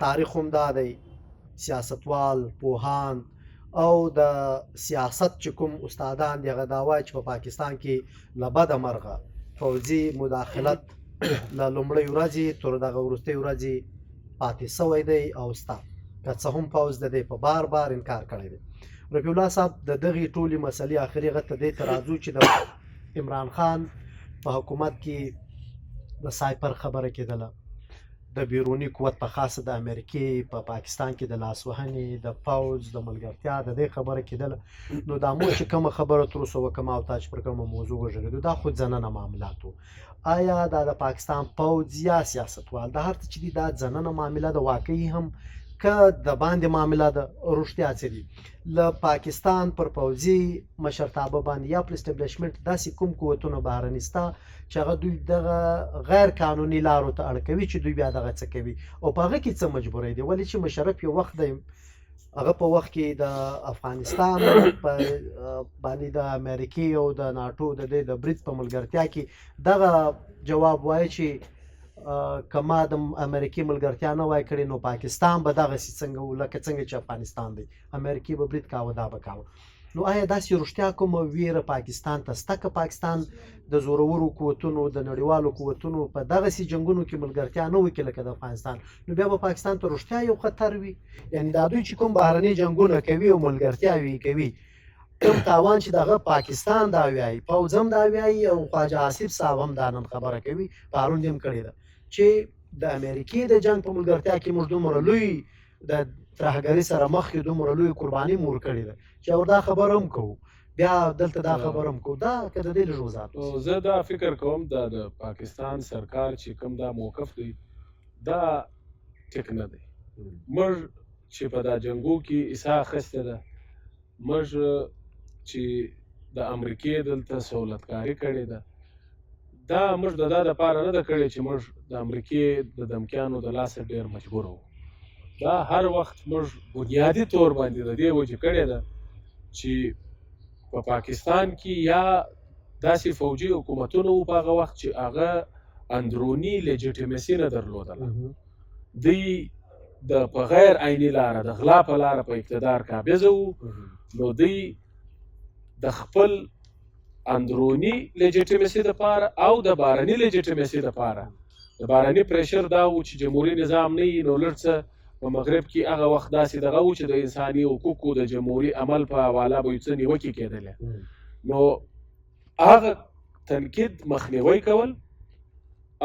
تاریخ هم دا دی، سیاستوال، پوهان او د سیاست چې کوم استادان دي، هغه دا وایي چې په پاکستان کې له بده مرغه فوځي مداخلت له لومړۍ ورځې تر دغه وروستۍ ورځې پاتې سوی دی او ستا، که څه هم پوځ د دې په بار بار انکار کړی دی. رفیع الله صاحب، د دغې ټولې مسلې اخري غته دې ته راځو چې د عمران خان په حکومت کې د سایپر خبره کېدله، د بیروني قوت، په خاصه د امریکې په پاکستان کې د لاسوهنې، د پوځ د ملګرتیا د دې خبره کېدله. نو دا مو چې کومه خبره تر اوسه وکړه او تا چې پر کومه موضوع وغږېدو، دا خو ځننه معاملات وو. آیا دا د پاکستان پوځ یا سیاستوال، دا هر څه چې دي، دا ځننه معامله ده واقعي هم که د باندې معامله ده؟ رښتیا څه دي؟ له پاکستان پر پوځي مشرتابه باندې یا پر اسټبلشمنټ داسې کوم قوتونه بهرني سته چې هغه دوی دغه غیر قانوني لارو ته اړ کوي چې دوی بیا دغه څه کوي، او په هغه کې څه مجبورۍ دي؟ ولې چې مشرف یو وخت دی، هغه په وخت کې د افغانستان په باندې د امریکې او د ناټو د دې د برید په ملګرتیا کې دغه جواب وایي چې که ما د امریکې ملګرتیا نه وای کړې، نو پاکستان به دغسې څنګه و لکه څنګه چې افغانستان دی، امریکې به برید کاوه، دا به کاوه. نو آیا داسې رښتیا کومه ویره پاکستان ته سته که پاکستان د زورورو قوتونو، د نړیوالو قوتونو په دغسې جنګونو کې ملګرتیا نه وکړي لکه د افغانستان، نو بیا به پاکستان ته رښتیا یو خطر وي؟ یعنی دا دوی چې کوم بهرني جنګونه کوي او ملګرتیا وي کوي، کوم تاوان چې دغه پاکستان دا ویایي، پوځ هم دا ویایي او خواجه آصف صاحب هم دا نن خبره کوي، پرون یې هم کړې ده چې د امریکې د جنګ په ملګرتیا کې موږ دومره لوی د ترهګرۍ سره مخ یو، دومره لوی قرباني مو ورکړې ده چې او دا خبره هم کوو، بیا دلته دا خبره هم کوو. دا که د دې لږ وضاحت. زه دا فکر کوم، دا د پاکستان سرکار چې کوم دا موقف دی، دا ټیک نه دی. موږ چې په دا جنګو کې حصه اخیستې ده، موږ چې د امریکې دلته سهولتکاري کړې ده، دا موږ د دا دپاره نه ده کړې چې موږ د امریکې د دمکیانو د لاسه ډېر مجبور وو. دا هر وخت موږ بنیادي طور باندې د دې وجې کړې ده چې په پاکستان کې یا داسې فوجي حکومتونه وو په هغه وخت چې هغه اندروني legitimacy نه درلودله، دوی د په غیر آئیني لاره، د غلا په لاره په اقتدار قابض وو. نو دوی د خپل اندروني legitimacy دپاره او د بهرني legitimacy دپاره، د بهرني pressure دا و چې جمهوري نظام نه وي، نو لږ څه په مغرب کې هغه وخت داسې دغه و چې د انساني حقوقو، د جمهوري عمل په حواله به یو څه نیوکې کېدلې، نو هغه تنقید مخنیوی کول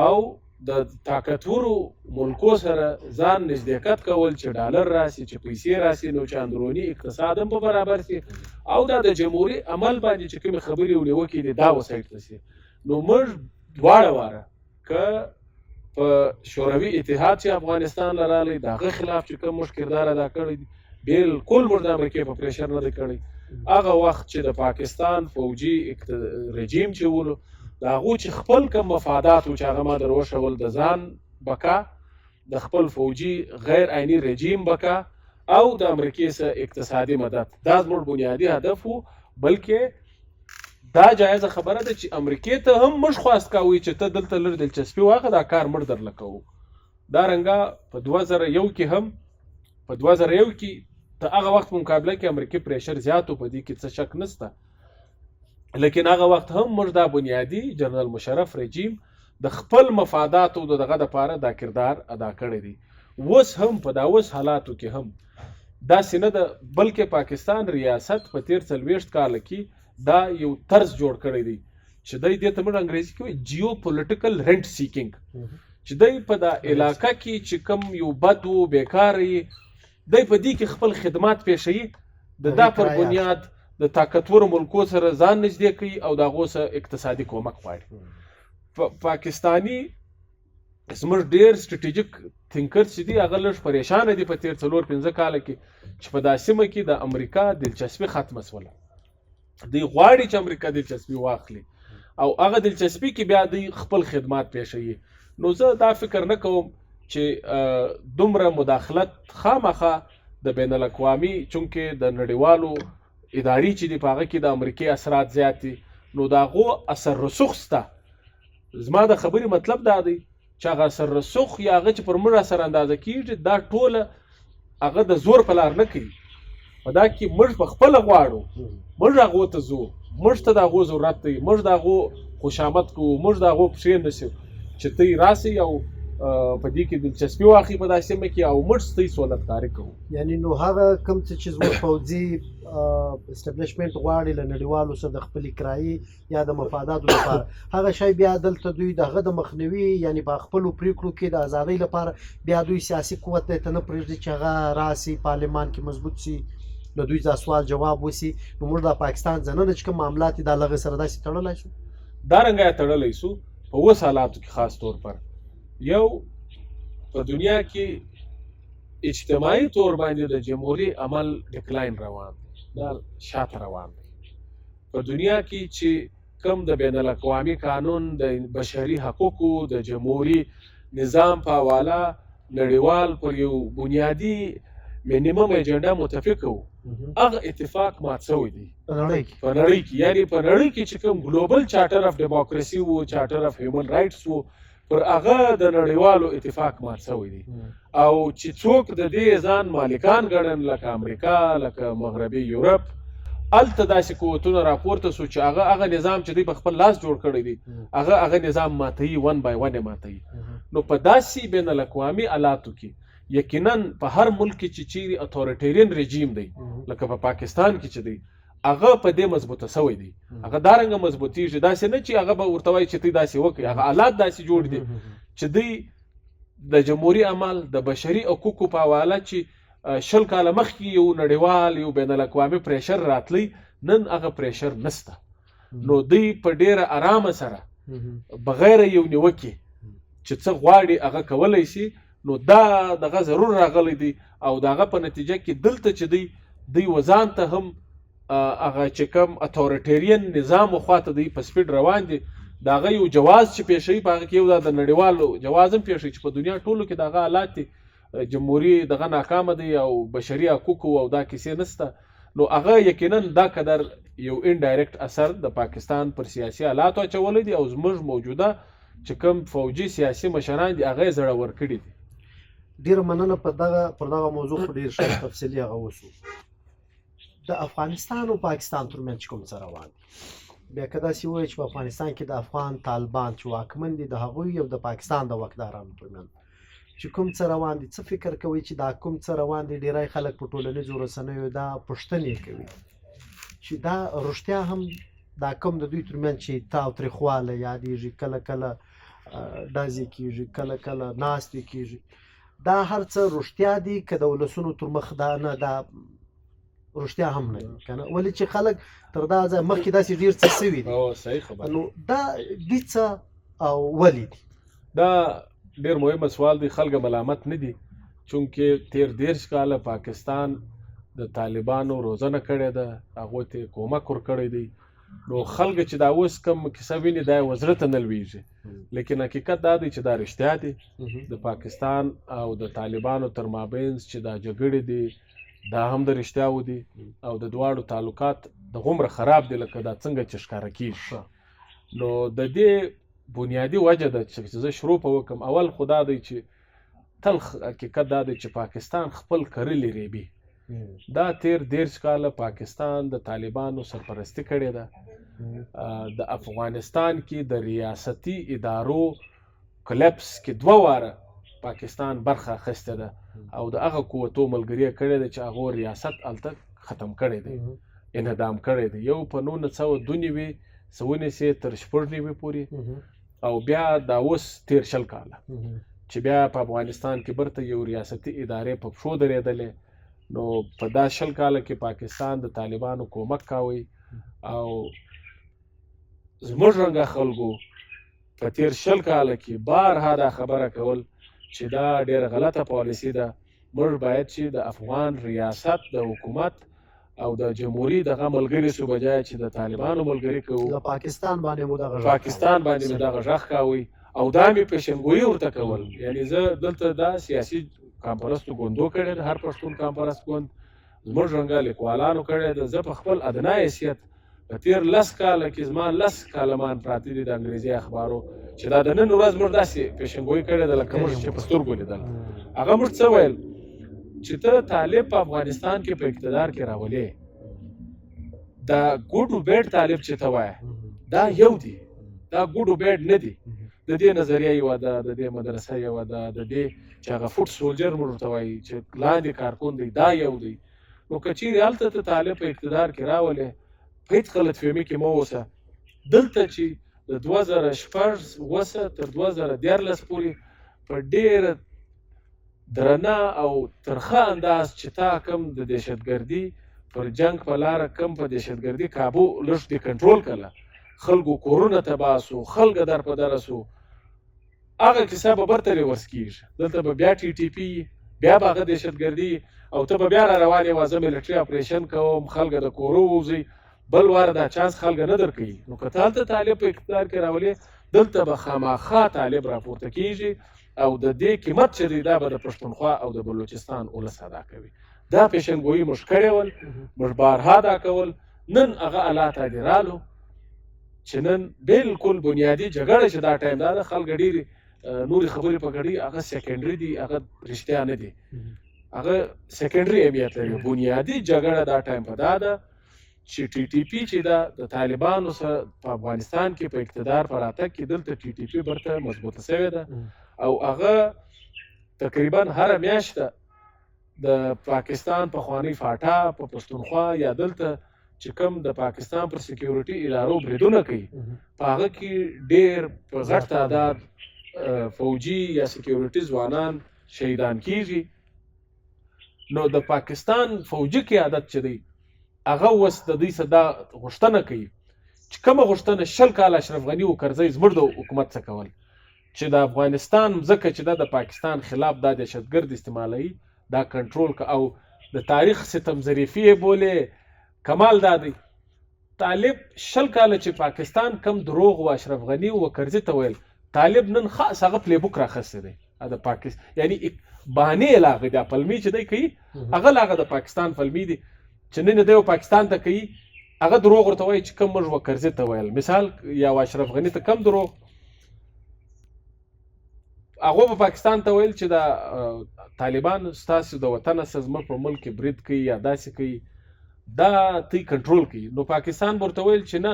او د طاقتورو ملکو سره ځان نزدېکت کول چې ډالر راسي، چې پیسې راسي، نو چې اندروني اقتصاد هم په برابر سي او دا د جمهوري عمل باندې چې کومې خبرې او نیوکې دي، دا وسایټ ته سي. نو موږ دواړه واره، که په شوروي اتحاد چې افغانستان له راغلی، د هغه خلاف چې کوم موږ کردار ادا کړی دی، بالکل موږ د امریکې په pressure نه دی کړی. هغه وخت چې د پاکستان فوجي رژیم چې ولو، د هغو چې خپل کوم مفادات وو چې هغه ما در وښول، د ځان بقا، د خپل فوجي غیر آئیني رژیم بقا او د امریکې سره اقتصادي مدد، دا زموږ بنیادي هدف وو. بلکې دا جایزه خبره ده چې امریکې ته هم موږ خواست کاوه چې ته دلته لږ دلچسپي واخله، دا کار موږ درله کوو. دا رنګه په 2001 کې هم، په 2001 کې د هغه وخت په مقابله کې امریکې pressure زیات و، په دې کې څه شک نشته، لیکن هغه وخت هم موږ دا بنیادي جنرال مشرف رژیم د خپل مفاداتو د دغه دپاره دا کردار ادا کړی دی. اوس هم په دا اوس حالاتو کې هم داسې نه ده، بلکې پاکستان ریاست په تیر 40 کاله کې دا یو طرز جوړ کړی دی چې دی دې ته موږ انګریزي کې وایي geopolitical rent seeking، چې دی په دا علاقه کې چې کوم یو بد و بیکاره یي، دی په دې کې خپل خدمات پیښوي، د دا پر بنیاد د طاقتورو ملکو سره ځان نږدې کوي او د هغو سره اقتصادي کومک غواړي. پاکستاني زموږ ډېر strategic thinkers چې دي، هغه لږ پریشانه دي په تېر 4-5 کاله کې چې په دا سیمه کې د امریکا دلچسپي ختمه سوله. دوی غواړي چې امریکا دلچسپي واخلي او هغه دلچسپي کې بیا دوی خپل خدمات پیښوي. نو زه دا فکر نه کوم چې دومره مداخلت خامخا د بین الاقوامي، چونکه د نړیوالو ادارې چې دي، په هغه کې د امریکې اثرات زیات دي، نو د هغو اثر رسوخ سته. زما د خبرې مطلب دا دی چې چې هغه اثر رسوخ یا هغه چې پر موږ اثر اندازه کیږي، دا ټوله هغه د زور په لار نه کوي. په دا کې موږ په خپله غواړو، موږ هغو ته ځو، موږ ته د هغو ضرورت دی، موږ د هغو خوشامد کوو، موږ د هغو پښې نشو چې تی راسئ او په دې کې دلچسپي واخلي په دا سیمه کې، او موږ ستۍ سہولتکاري کوو. یعنی نو هغه کوم څه چې زموږ پوځي اسټابلیشمنت غواړي له نړیوالو سره د خپلې کرایې یا د مفاداتو لپاره، هغه شی بیا دلته دوی دغه د مخنیوي، یعنی په خپلو پریکړو کې د ازادۍ لپاره بیا دوی سیاسي قوت ته نه پرېږدي چې هغه راسي پارلمان کې مضبوط سي، له دوی دا سوال جواب وسی. نو موږ د پاکستان ځننه چې کوم معاملات دي دا لغه سره داسې تړلی شو، دا رنګه یې تړلی شو په اوس حالاتو کې. خاص طور پر یو په دنیا کې اجتماعي طور باندې د جمهوري عمل decline روان دی، دا شاته روان دی. په دنیا کې چې کوم د بین الاقوامي قانون، د بشري حقوقو، د جمهوري نظام په حواله نړیوال پر یو بنیادي minimum agenda متفق وو، هغه اتفاق مات شوی دی په نړۍ کې. په نړۍ کې، یعنی په نړۍ کې چې کوم global charter of democracy وو، charter of human rights وو، پر هغه د نړیوالو اتفاق مات شوی دی. او چې څوک د دې ځان مالکان ګڼل، لکه امریکا، لکه مغربي یورپ، هلته داسې قوتونه راپورته سو چې هغه هغه نظام چې دوی په خپل لاس جوړ کړی دی، هغه هغه نظام ماتوي، one by one یې ماتوي. نو په داسې بین الاقوامي حالاتو کې یقینا په هر ملک کې چې چیرې authoritarian رژیم دی، لکه په پاکستان کې چې دی، هغه په دې مضبوطه سوی دی، هغه دا رنګه مضبوطیږي. داسې نه چې هغه به ورته وایي چې ته داسې وکړي، هغه حالات داسې جوړ دي چې دوی د جمهوري عمل، د بشري حقوقو په حواله چې 20 کاله مخکې یو نړیوال یو بین الاقوامي pressure راتلی، نن هغه pressure نسته. نو دوی په ډیره آرامه سره بغیر یو نیوکې چې څه غواړي هغه کولی شي. نو دا دغه ضرور راغلی دی، او دغه په نتیجه کې دلته چې دی وځان ته هم هغه چې کوم authoritarian نظام خواته دی په speed روان دي، د هغه یو جواز چې پېښوي په هغه کې یو دا د نړیوالو جواز هم پېښوي چې په دنیا ټولو کې دغه حالات دي، جمهوري دغه ناکامه دی او بشري حقوقو او دا کیسې نسته. نو هغه یقینا دا قدر یو indirect اثر د پاکستان پر سیاسي حالاتو اچولی دی، او زموږ موجوده چې کوم فوجي سیاسي مشران دي هغه یې زړور کړي دي. ډیره مننه په دغه پر دغه موضوع خو ډیر ښه تفصیلي هغه وسو. د افغانستان او پاکستان ترمنځ کوم څه روان دي؟ بیا که داسې ووایو چې په افغانستان کې د افغان طالبان چې واکمن دي د هغوی او د پاکستان د واکدارانو ترمنځ چې کوم څه روان دي، څه فکر کوي چې دا کوم څه روان دي؟ ډیری خلک په ټولنیزو رسنیو دا پوښتنې کوي چې دا رښتیا هم دا کوم د دوی ترمنځ چې تاوتریخوالی یادېږي، کله کله ډزې کېږي، کله کله ناستې کېږي، دا هر څه رښتیا دي که د ولسونو تر مخ دا نه، دا رښتیا هم نه دي که نه؟ ولې چې خلک تر دا ځای مخکې داسې ډېر څه سوي دي. صحیح خبره. نو دا دي څه او ولې دي؟ دا ډېر مهم سوال دی. خلک ملامت نه دي، چونکې تېر 30 کاله پاکستان د طالبانو روزنه کړې ده، هغو ته یې کومک ورکړی دی. نو خلک چې دا اوس کوم کیسه ویني دا یې وزړه ته نه لوېږي، لیکن حقیقت دا دی چې دا رښتیا دي. د پاکستان او د طالبانو تر مابینځ چې دا جګړې دي دا هم د رښتیاوو دي، او د دواړو تعلقات دغومره خراب دي لکه دا څنګه چې ښکاره کېږي. نو د دې بنیادي وجه ده چې زه شروع په وکم، اول خو دا دی چې تلخ حقیقت دا دی چې پاکستان خپل کرلي ریبي. دا تیر 30 کاله پاکستان د طالبانو سرپرستي کړې ده. د افغانستان کې د ریاستي ادارو collapse کې 2 واره پاکستان برخه اخیستې ده، او د هغه قوتو ملګري کړې ده چې هغو ریاست هلته ختم کړی دی، انهدام کړی دی. یو په 1992 څه تر 96 پورې، او بیا دا اوس تیر 20 کاله چې بیا په افغانستان کې برته یو ریاستي ادارې په پښو درېدلې. نو په دا 20 کاله کې پاکستان د طالبانو کومک کاوی، او زموږ رنګه خلکو په تیر 20 کاله کې بارها دا خبره کول چې دا ډېره غلطه پالیسي ده، موږ باید چې د افغان ریاست د حکومت او د جمهوري دغه ملګري سو بجای چې د طالبانو ملګري کوو، د پاکستان باندې مو دغه پاکستان باندې مو دغه غږ کاوی، او دا مې پېشنګویي ورته کول. یعنی زه دلته دا سیاسي کانفرنس ګوندو کړی ده، هر پښتون کانفرنس ګوند زموږ رنګه لیکوالانو کړی ده. زه په خپل ادنا حیثیت په په تېر 10 کاله کې زما 10 کالمان پراته دي د انګریزي اخبارو چې دا د نن ورځ موږ داسې پیشنګویي کړې ده لکه موږ چې په سترګو لیدل. هغه موږ څه ویل چې ته طالب په افغانستان کې په اقتدار کې راولې، دا ګوډ و بیډ طالب چې ته وایې دا یو دی، دا ګوډ و بیډ نه دی. د دې نظریه یوه ده، د دې مدرسه یوه ده، د دې چې هغه فوټ سولجر موږ ورته وایي چې لاندې کارکون دی دا یو دی. نو که چیرې هلته ته طالب په اقتدار کې راولې، په هېڅ غلط فهمي کې مه اوسه. دلته چې د 2006 وسه تر 2013 پورې په ډېره درنه او ترخه انداز چې تا کوم د دهشتګردي پر جنگ په لاره کوم په دهشتګردي کابو لږ دې کنټرول کړه، خلکو کورونه تباه سو، خلک در په در سو، هغه کیسه به برته ریورس کیږي. دلته به بیا ټي ټي پي، بیا به هغه دهشتګردي، او ته به بیا را روان یې، زه ملټري اپریشن کوم، خلک د کورو ووځي، بل وار دا چانس خلک نه درکوي. نو که ته هلته طالب په اقتدار کې راولې، دلته به خامخا طالب راپورته کیږي او د دې قیمت چې دی دا به د پښتونخوا او د بلوچستان ولس ادا کوي. دا پیشنګویي موږ کړې ول، موږ بارها دا کول. نن هغه الله ته دې رالو چې نن بالکل بنیادي جګړه چې دا ټایم دا ده، خلک ډېرې نورې خبرې په ګډي، هغه سیکنډري دي، هغه رښتیا نه دي، هغه سیکنډري اهمیت لري. بنیادي جګړه دا ټایم په دا ده چې ټي ټي پي چې دا د طالبانو سره په افغانستان کې په اقتدار په راتګ کې دلته ټي ټي پي برته مضبوطه شوې ده او هغه تقریبا هره میاشت د پاکستان پخوانۍ فاټا په پښتونخوا یا دلته چې کوم د پاکستان پر سکیورټي ادارو بریدونه کوي، په هغه کې ډیر په غټ تعداد فوجي یا سکیورټي ځوانان شهیدان کیږي. نو د پاکستان فوجي قیادت چې دی هغه اوس د دوی څخه دا غوښتنه کوي چې کومه غوښتنه 20 کاله اشرف غني او کرزی زموږ د حکومت څخه کول چې د افغانستان مځکه چې دا د پاکستان خلاف دا دهشتګرد استعمالوي دا کنټرول که، او د تاریخ ستم ظریفي یې بولې. کمال دا دی طالب 20 کاله چې پاکستان کم دروغ و اشرف غني و کرزي ته ویل، طالب نن خاص هغه پلی بوک راخستی دی د پاکستان، یعنی بهانې لاغه دا پلمې چې دی کوي هغه لاغه د پاکستان پلمې دي چې نن دی پاکستان ته کوي، هغه دروغ ورته وایي چې کم موږ و کرزي ته ویل مثال یا اشرف غني ته کم دروغ هغه په پاکستان ته ویل چې دا طالبان ستاسو د وطن څخه زموږ په ملک کې برید کوي یا داسې کوي، دا تی کنټرول کوي. نو پاکستان ورته ویل چې نه،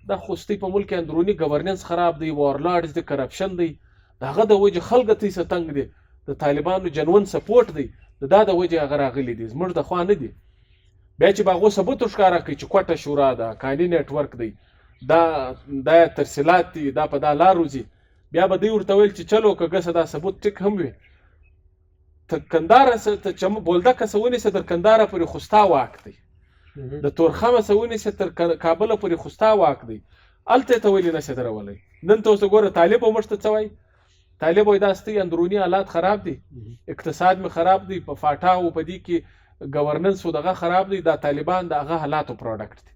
دا خو ستاسو په ملک کې اندروني ګورننس خراب دی، وارلارډز دی، کرپشن دی، د هغه د وجې خلک تی څه تنګ دي، د طالبانو جنون سپورټ دی، د دا د وجې هغه راغلي دي، زموږ د خوا نه دي. بیا چې به هغو ثبوت ښکاره کوي چې کوټه شورا ده، کاني نیټورک دی، دا دا ترسیلات دي، دا په دا لار وځي، بیا به دوی ورته ویل چې چلو که ګسه دا ثبوت ټیک هم وي، تر کندهاره څه چم بولدکه څه ونیسه تر کندهاره پورې خو ستا واک دی، د تورخمه څه ونیسه تر کابله پورې خو ستا واک دی، هلته یې ته ولې نه سې درولی؟ نن ته اوس ګوره طالب موږ ته څه وایي؟ طالب وایي دا ستۍ اندروني حالات خراب دي، اقتصاد مې خراب دی، په فاټا او په دې کې ګورننس و دغه خراب دی، دا طالبان د هغه حالاتو پروډکټ دی.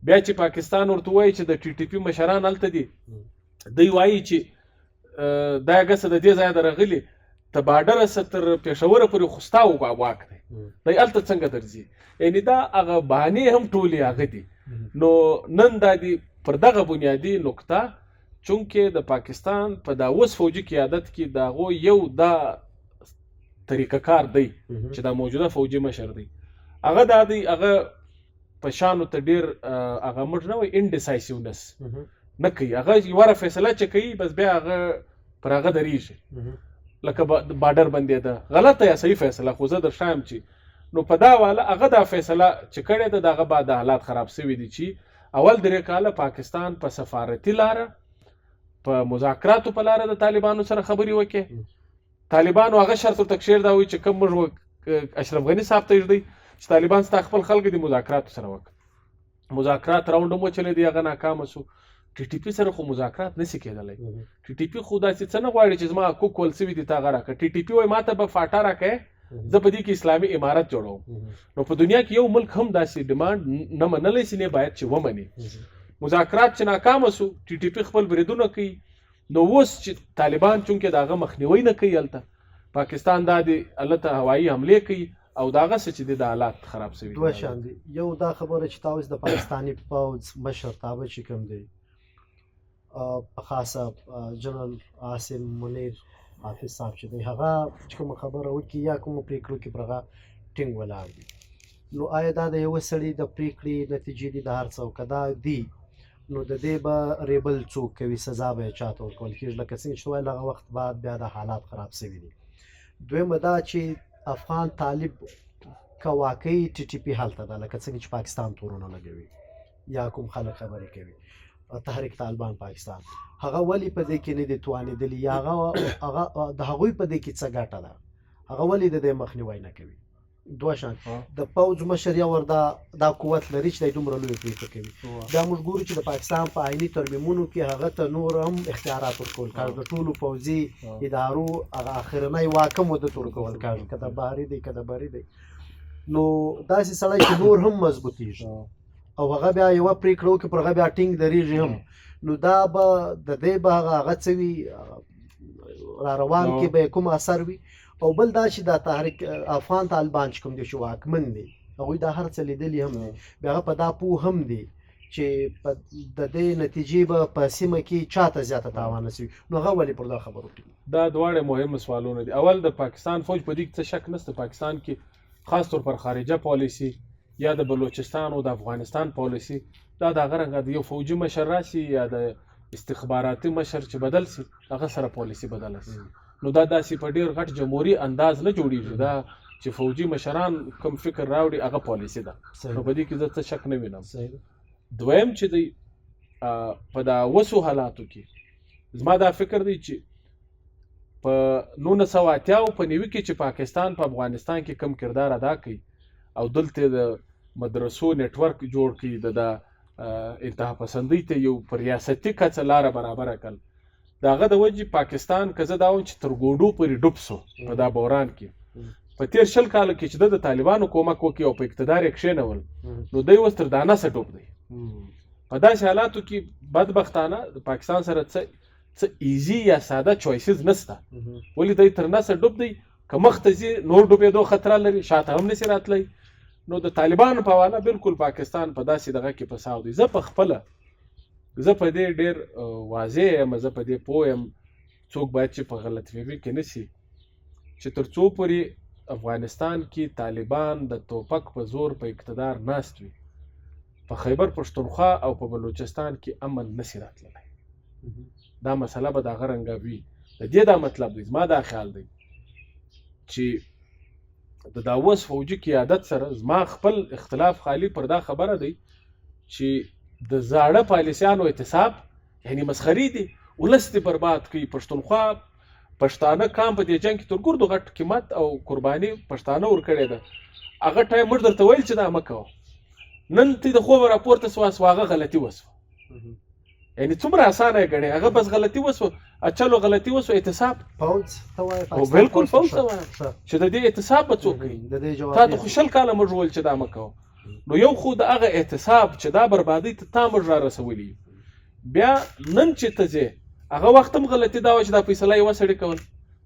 بیا چې پاکستان ورته وایي چې د ټي ټي پي مشران هلته دي، دوی وایي چې دا ګسه د دې ځایه درغلي ته باډره څه تر پېښوره پورې خو ستا واک دی، دی هلته څنګه درځي؟ یعنی دا هغه بهانې هم ټولې هغه دي. نو نن دا دي پر دغه بنیادي نقطه، چونکه د پاکستان په دا اوس فوجي قیادت کې د هغو یو دا طریقه کار دی چې دا موجوده فوجي مشر دی، هغه دا دی، هغه په شانو ته ډېر هغه موږ نه وایي انډیسایسیونس نه کوي، هغه یوه فیصله چې کوي بس بیا هغه پر هغه درېږي، لکه بارډر بندېده غلطه یا صحیح فیصله، خو زه در ښایم چې نو په دا واله هغه دا فیصله چې کړې ده، دغه بعد حالات خراب سوي دي چې اول 3 کاله پاکستان په سفارتي لاره په مذاکراتو په لاره د طالبانو سره خبرې وکړي. طالبانو هغه شرط ورته کښېږده وایي چې کوم موږ اشرف غني صاحب ته ږدئ چې طالبان ستا خپل خلک دي مذاکراتو سره وکړه. مذاکرات راونډ هم وچلېدی، هغه ناکامه سو. ټي ټي پي سره خو مذاکرات نسی کېدلی. ټي ټي پي خو داسې څه نه غواړي چې زما حقوق ول سوي دي تا هغه راکړه. ټي ټي پي وایي ما ته به فاټا راکړې، زه په دې کې اسلامي امارت جوړوم. نو په دنیا کې یو ملک هم داسې ډیمانډ نه منلی سي، نه باید چې ومني. مذاکرات چې ناکامه سو، ټي ټي پي خپل بریدونه کوي. نو اوس چې طالبان چونکې د هغه مخنیوی نه کوي، هلته پاکستان دا دی هلته هوایي حملې کوي او د هغه څه چې دی د حالات خراب سوي دوه شان دي. یو دا خبره چې تاسو د پاکستاني پوځ مشرتابه چې کوم دی، په خاصه جنرال عاصم منیر حافظ صاحب چې دی، هغه چې کومه خبره وکړي یا کومه پرېکړه وکړي، پر هغه ټینګ ولاړ دي. نو آیا دا د یوه سړي د پرېکړې نتیجې دي د هر څه، او که دا دي نو د دې به ریبل څوک کوي، سزا به یې چاته ورکول کېږي؟ لکه څنګه چې وایي هغه وخت بعد بیا د حالات خراب سوي دي. دویمه دا چې افغان طالب که واقعي ټي ټي پي هلته ده، لکه څنګه چې پاکستان تورونه لګوي یا کوم خلک خبرې کوي، تحریک طالبان پاکستان، هغه ولی په دې کې نه دي توانېدلي، یا هغه د هغوی په دې کې څه ګټه ده، هغه ولی د دې مخنیوی نه کوي؟ دوه شان. د پوځ مشر یو ور دا قوت لري چې دی دومره لوی پرېکړه کوي. دا موږ ګورو چې د پاکستان په آئیني ترمیمونو کې هغه ته نور هم اختیارات ورکول کاږي، د ټولو پوځي ادارو هغه اخرنی واک هم ورته ورکول کاږي، که د بهري دی که د بري دی. نو داسې سړی چې نور هم مضبوطېږي او هغه بیا یوه پرېکړه وکړي، پر هغه بیا ټینګ درېږي هم، نو دا به د دې به هغه څه وي را روان کې به کوم اثر وي. او بل دا چې دا تحریک افغان طالبان چې کوم دي چې واکمن دي، هغوی دا هر څه لیدلي هم دي، بیا هغه په دا پوه هم دي چې د دې نتیجې به په سیمه کې چاته زیاته تاوان رسوي، نو هغه ولې پر دا خبرو ټینګ؟ دا دواړه مهم سوالونه دي. اول د پاکستان فوج په دې کې څه شک نشته، پاکستان کې خاص طور پر خارجه پالیسي یا د بلوچستان او د افغانستان پالیسي، دا د هغه رنګه د یو فوجي مشر راسي یا د استخباراتي مشر چې بدل سي، هغه سره پالیسي بدله سي. نو دا داسې په ډیر غټ جمهوري انداز نه جوړیږي، دا چې فوجي مشران کوم فکر راوړي هغه پالیسي ده، نو په دې کې زه څه شک نه وینم. دویم چې دی په دا وسو حالاتو کې زما دا فکر دی چې په 1980 او په 90 کې چې پاکستان په افغانستان کې کم کردار ادا کوي او دلته د مدرسو network جوړ کړي، د انتها پسندۍ ته یو پر ریاستي کچه لاره برابره کړل، د هغه د وجې پاکستان که زه دا وایم چې تر ګوډو پورې ډوب سو په دا بحران کې. په تېر 20 کالو کې چې د طالبانو کومک وکړي او په اقتدار یې کښېنول، نو دی اوس تر دانه څه ډوب دی. په داسې حالاتو کې بدبختانه د پاکستان سره څه څه easy یا ساده choices نسته، ولې دی تر نسه ډوب دی، که مخته ځي نور ډوبېدو خطر لري، شاته هم نشي راتلی. نو د طالبانو په حواله بالکل پاکستان په داسې دغه کې پساو دی. زه په خپله زه په دې ډېر واضح یم، زه په دې پوه یم، څوک باید چې په غلط فهمي کې نسی چې تر څو پورې افغانستان کې طالبان د توپک په زور په اقتدار ناست وي، په خیبر پښتونخوا او په بلوچستان کې امن نسی راتللی. دا مسله به دغه رنګه وي. د دې دا مطلب دی، زما دا خیال دی چې د داوس فوجي قیادت سره زما خپل اختلاف خالی پر دا خبره دی چې د زاړه پالیسیانو اعتصاب یعنی مسخري دي، ولس دې برباد کړي. پښتونخوا پښتانه کام په دې جنگ کې تر ګردو غټ قیمت او قرباني پښتانه ورکړې ده. هغه ټایم موږ درته ویل چې دا مه کوه، نن ته د خوبه راپورته سوه، هغه غلطي وسوه. یعنی څومره اسانه یې ګڼې، هغه بس غلطي وسوه، چلو غلطي وسوه، اعتصاب. پوځ ته وایې؟ او بالکل پوځ ته وایم چې د دې اعتصاب به څوک کوي؟ د دې جواب تا ته خو 20 کاله موږ ویل چې دا مه کوه. نو یو خو د هغه اعتصاب چې دا بربادۍ ته تا موږ را رسولي، بیا نن چې ته ځې، هغه وخت هم غلطي دا وه چې دا فیصله یوه سړي کول،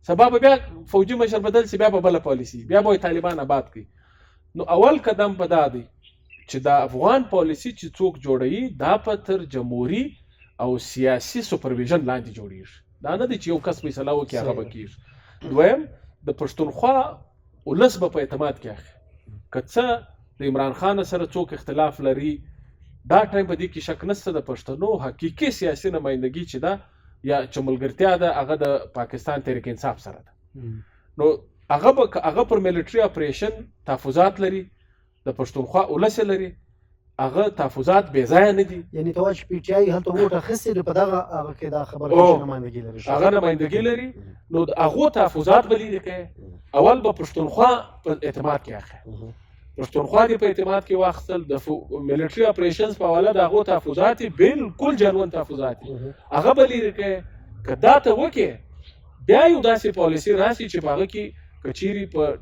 سبا به بیا فوجي مشر بدل سي، بیا به بله پالیسي، بیا به طالبان آباد کړي. نو اول قدم به دا دی چې دا افغان پالیسي چې څوک جوړوي، دا په تر جمهوري او سیاسي supervision لاندې جوړیږي، دا نه دی چې یو کس فیصله وکړي هغه به کیږي. دویم، د پښتونخوا ولس به په اعتماد کې اخلي، که څه د عمران خان سره څوک اختلاف لري، دا ټایم په دې کې شک نشته د پښتنو حقیقي سیاسي نمایندګي چې ده یا چې ملګرتیا ده، هغه د پاکستان تحریک انصاف سره ده. نو هغه به هغه پر military operation تحفظات لري، د پښتونخوا ولس لري، هغه تحفظات بې ځایه نه دي. یعنی ته وایې چې پي ټي آی هلته ووټ اخیستی دی، په دغه هغه کې دا خبره چې نمایندګي لري، هغه نمایندګي لري، نو د هغو تحفظات به لیرې کوي. اول به پښتونخوا په اعتماد کې اخلي، پښتونخوا دې په اعتماد کې واخیستل، د military operations په حواله د هغو تحفظات بالکل genuine تحفظات دي، هغه به لیرې کوي. که دا ته وکې، بیا یو داسې پالیسي راسي چې په هغه کې که چیرې په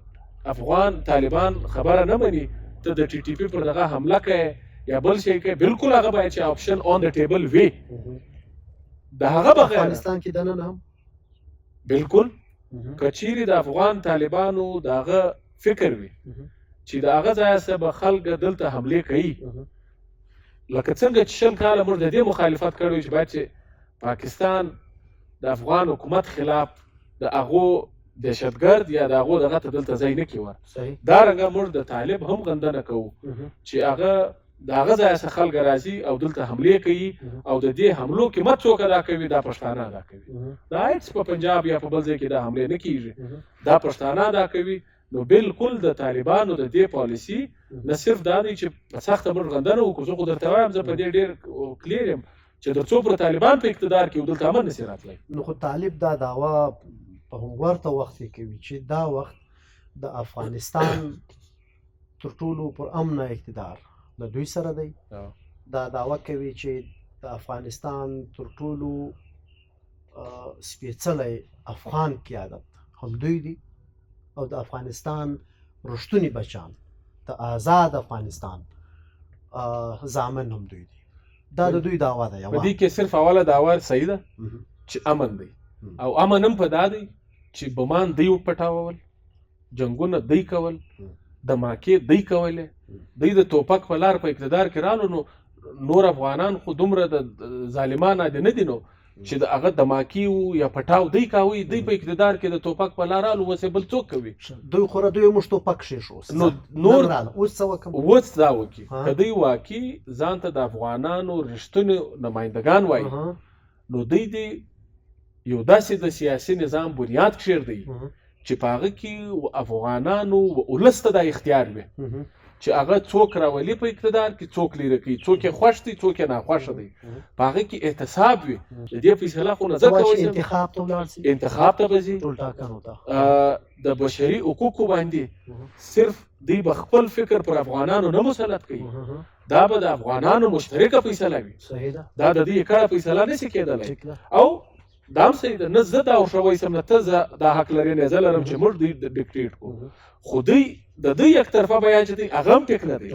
افغان طالبان خبره نه مني، ته د ټي ټي پي پر دغه حمله کوې یا بل شي کوې، بالکل هغه باید چې option on the table وي د هغه بغیر. افغانستان کې دننه هم؟ بالکل، که چیرې د افغان طالبانو د هغه فکر وي چې د هغه ځای څخه به خلک دلته حملې کوي، لکه څنګه چې 20 کاله موږ د دې مخالفت کړی چې باید چې پاکستان د افغان حکومت خلاف د هغو دهشتګرد یا د هغو دغه ته دلته ځای نه کړي ور. دا رنګه موږ د طالب هم غندنه کوو چې هغه د هغه ځای څخه خلک راځي او دلته حملې کوي، او د دې حملو قیمت څوک ادا کوي؟ دا پښتانه ادا کوي. دا هېڅ په پنجاب یا په بل ځای کې دا حملې نه کیږي، دا پښتانه ادا کوي. نو بالکل د طالبانو د دې پالیسي نه صرف دا دی چې په سخته موږ غندنه وکړو، زه خو درته وایم، زه په دې ډېر کلیر یم چې تر څو پر طالبان په اقتدار کې دلته امن نشي راتلی. نو خو طالب دا دعوه په هم ورته وخت کې کوي چې دا وخت د افغانستان تر ټولو پر امنه اقتدار له دوی سره دی. دا دعوه کوي چې د افغانستان تر ټولو سپېڅلی افغان قیادت هم دوی دي، او د افغانستان رښتوني بچان د آزاد افغانستان زامن هم دوی دي. دا د دوی دعوه ده. په دې کې صرف اوله دعوه صحیح ده چې امن دی، او امن هم په دا دی چې بمان دی پټاول، جنگونه دی کول، دماکې دی کولې، دی د توپک په لار په اقتدار کې رالو. نو نور افغانان خو دومره د ظالمان دي نه دي نو چې د هغه دماکي یا پټاو دی کاوي، دی په اقتدار کې د توپک په لار رالو، اوس یې بل څوک کوي؟ دوی خو دوی موږ توپک کښېښوو نو نور اوس څه وکړم؟ اوس دا وکړي که دوی واقعي ځان ته د افغانانو رښتوني نمایندګان وایي، نو دوی دې یو داسې د سیاسي نظام بنیاد کښېږدي چې په هغه کې افغانانو ولس ته دا اختیار وي چې هغه څوک راولي په اقتدار کې، څوک لیرې کوي، څوک یې خوښ دی، څوک یې ناخوښ دی، په هغه کې احتساب وي. د دې فیصله خو نه زه کوم چې انتخاب ته ولاړ شي، انتخاب ته به ځي، ټولټاکنو ته. د بشري حقوقو باندې صرف دوی به خپل فکر پر افغانانو نه مسلط کوي، دا به د افغانانو مشترکه فیصله وي. دا د دوی کړه فیصله نه شي کېدلی. او دا هم صحیح ده، نه زه دا ورښه وایسم، نه ته دا حق لرې، نه زه لرم چې موږ دوی ډیکټیټ کړو، خو دوی د دوی یک طرفه بیان چې دی هغه هم ټیک نه دی.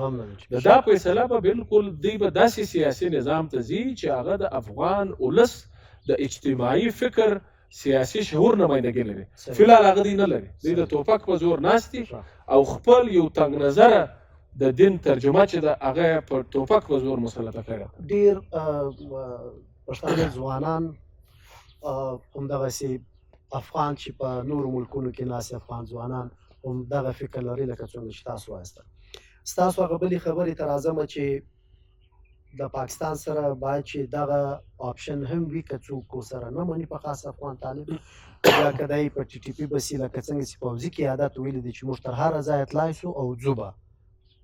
د دا فیصله به بالکل دوی به داسې سیاسي نظام ته ځي چې هغه د افغان ولس د اجتماعي فکر سیاسي شعور نمایندګي لري. فلحال هغه دوی نه لري، دوی د توپک په زور ناست دي او خپل یو تنګ نظره د دین ترجمه چې ده هغه په ټوپک په زور مسلطه کړې ده. ډېر پښتانه ځوانان همدغسې افغان چې په نورو ملکونو کې ناست افغان ځوانان هم دغه فکر لري لکه څنګه چې تاسو وایاست. ستاسو هغه بلې خبرې ته راځم چې د پاکستان سره باید چې دغه آپشن هم وي که څوک سره نه مني، په خاص افغان طالب یا که دی په ټي ټي پي بسي لکه څنګه چې پوځي قیادت ویلي دي چې موږ تر هره ځایه تلای سو او ځو به،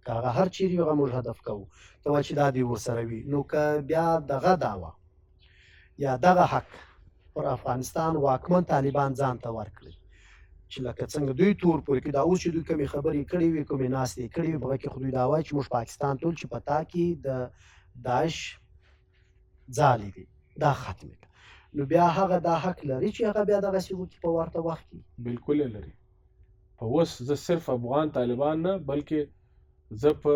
که هغه هر چیرې وي هغه موږ هدف کوو، ته وایې چې دا دې ورسره وي. نو که بیا دغه دعوه یا دغه حق پر افغانستان واکمن طالبان ځان ته ورکړي چې لکه څنګه دوی تور پورې کړي، دا اوس چې دوی کومې خبرې کړې وي، کومې ناستې کړې وي، په هغه کې خو دوی دا وایي چې موږ پاکستان ټول چې په تا کې د داعش ځالې دي دا ختمې کړه، نو بیا هغه دا حق لري چې هغه بیا دغسې وکړي په ورته وخت کې؟ بالکل یې لري. په اوس زه صرف افغان طالبان نه بلکې زه په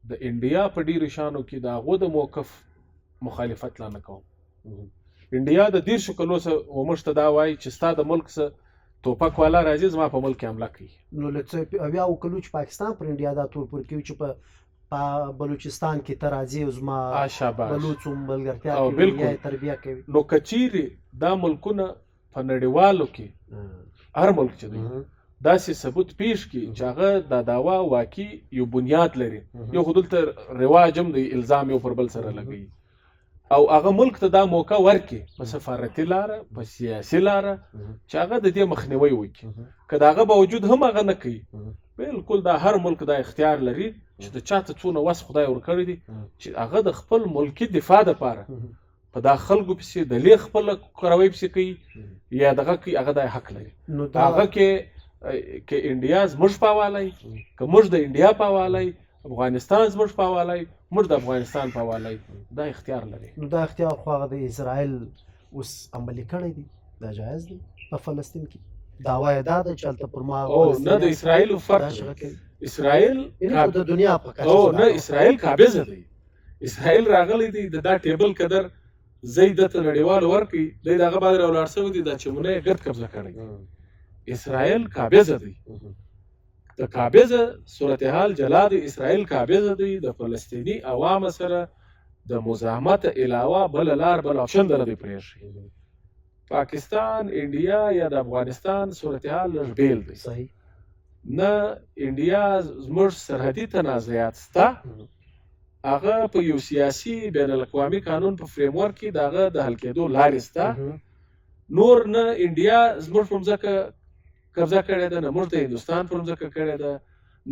د انډیا په ډېرو شانو کې د هغو د موقف مخالفت لا نه کوم. انډیا د 30 کلو څخه وموږ ته دا وایي چې ستا د ملک څخه توپک والا راځي زما په ملک کې حمله کوي. نو له څه 70 کلو چې پاکستان پر انډیا دا تور پورې کوي چې په بلوچستان کې ته راځې او زما بلوڅو ملګرتیا کوي یا تربیه کوي. نو که چیرې دا ملکونه په نړیوالو کې هر ملک چې دی داسې ثبوت پیش کړي چې هغه دا دعوا واقعي یو بنیاد لري، یو خو دلته رواج هم دی الزام یو پر بل سره لګوي، او هغه ملک ته دا موقع ورکړي په سفارتي لاره په سیاسي لاره چې هغه د دې مخنیوی وکړي، که د هغه باوجود هم هغه نه کوي، بالکل دا هر ملک دا اختیار لري چې د چا ته څونه وس خدای ورکړی دی چې هغه د خپل ملکي دفاع دپاره په دا خلکو پسې د لې خپله کروي پسې کوي یا دغه کوي، هغه دا حق لري. نو هغه کې که انډیا زموږ په حواله که موږ د انډیا په حواله، افغانستان زموږ په حواله، موږ د افغانستان په حواله، دا اختیار لري. نو دا اختیار خو هغه د اسرائیل اوس عملي کړی دی، دا جایز دی په فلسطین کې. دعوه یې دا ده چې هلته پر ما نه د اسرائیل فرق، اسرائیل د دنیا په کچه نه، اسرائیل قابض دی، اسرائیل راغلی دی د دا ټیبل قدر زی دته نړیوال ورکړي، دی د هغه باندې راولاړ شوی دی، دا چمونه یې ګرد قبضه کړی. اسرائیل قابض دی، د قابض صورتحال جلا دی، اسرائیل قابض دی، د فلسطینی عوام سره د مزاحمت علاوه بل لار، بل آپشن نه دی پرېښی. پاکستان، انډیا یا د افغانستان صورتحال لږ بیل دی. نه انډیا زموږ سرحدي تنازعات سته، هغه په یو سیاسي بین الاقوامي قانون په فریم ورک کې د هغه د حل کېدو لارې سته. نور نه انډیا زموږ پر مځکه قبضه کړې ده، نه موږ د هندوستان پر مځکه کړې ده،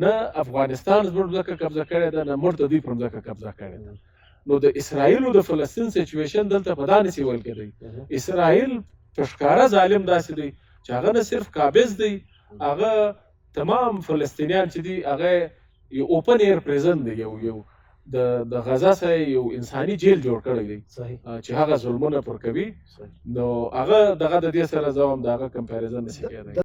نه افغانستان زموږ مځکه قبضه کړې ده، نه موږ د دوی پر مځکه قبضه کړې ده. نو د اسرائیل او د فلسطین سچویشن دلته په دا نسی ویل کېدی. اسرائیل په ښکاره ظالم داسې دی چې هغه نه صرف قابض دی، هغه تمام فلسطینیان چې دي هغه یو اوپن ایر پریزن دی، یو د غزا سره یو انساني جیل جوړ کړی دی چې هغه ظلمونه پر کوي. نو هغه دغه د دې سره زه هم د هغه کمپیریزن نشي کېدای.